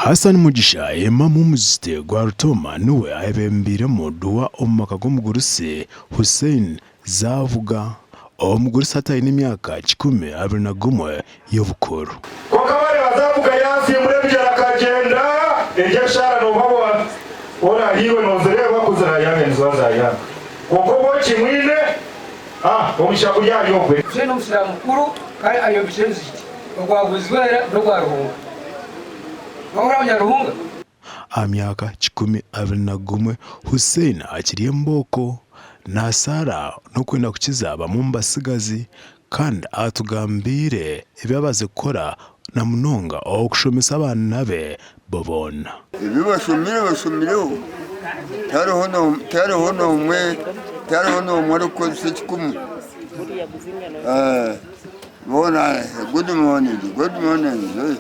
Hassan Mugisha Imam w'omuzikiti gwa Rutooma niwe ayebembeiremu duwa omu maka g'omugurusi Hussein Zabuga. Omugurusi hati aine emyaka 121 y'obukuru. Kwonka waareeba Zabuga yaatsimbura ebigyere akagyenda, egyo eshaara nooba orahairwe noozireeba ku ziraayange niziba zaayanga. Kwonka obu okimwine, ah, omugisha guri ahari ogwe. Hussein n'omusiraamu mukuru kandi ayombekire omuzigiti ogwa Buzwera n'ogwa Ruhunga. Wahurira Abanyaruhunga? Aha myaka 121, Hussein akiri embooko, nasaara n'okwenda kukiza bamwe omu batsigazi kandi atugambiire ebi abaze kukora na munonga okushomesa abaana be bo boona. Ebi bashomire bashomireho tihariho n'omwe tihariho n'omwe orikukozesa ekikumu boona good morning good morning.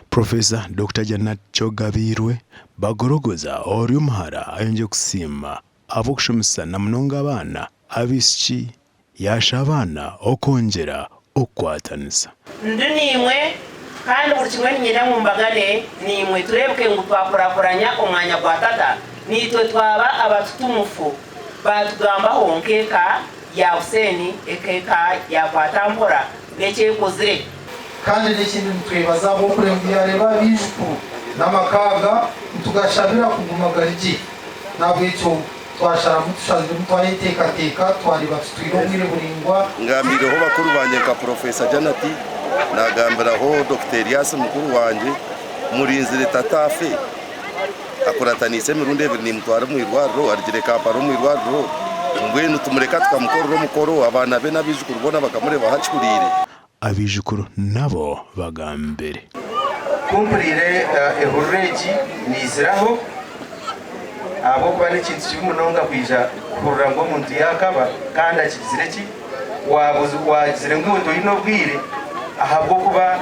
Professor Dokita Janat Kyogabiirwe Bagorogoza ori omuhara ayongyeire kusiima ahabw'okushomesa na munonga abaana abaishiki. Yaashaba abaana okwongyera okukwatanisa. Ndi naimwe, kandi buri kimwe niinyenda ngu mbagane naimwe, tureebeke ngu twakurakuranya omwanya gwa tata, naitwe twaba abatutumufu. Baatugambaho nk'eka ya Hussein, ek'eka ya Kwatampora n'eki ekozire. Kandi n'ekindi nitwebaza ahabw'okureeba ngu yaareeba abaijukuru n'amaka aga nitugashabira kuguma gari gye. N'ahabw'ekyo twasharamu tushaziremu twayeteekateeka twareeba tutwire obwire buraingwa. Ngambiireho bakuru bangye nka Purofeesa Janat, naagambiraho Dokita Erias mukuru wangye, murinzire tata afe akurataniise emirundi ebiri nimutwara omu irwariro, arugire Kampala omu irwariro, mbwenu tumureka tukamukorera omukoro abaana be n'abaijukuru boona bakamureebaho akihuriire. Abaijukuru nabo bagambire. Ku mpuriire ehururu egi, naiziraho, ahabw'okuba n'ekintu kibi munonga kwija kuhurira ngu omuntu yaakaba kandi akigizire ki? Waagizire ngu iwe toine obwire ahabw'okuba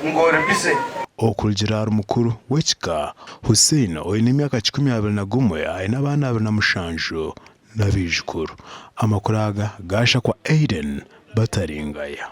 ngu ori bize. Okurugiirira ahari mukuru w'ekika, Hussein oine emyaka 21 aine abaana 27 n'abaijukuru. Amakuru aga gaashakwa Aiden Bataringaya.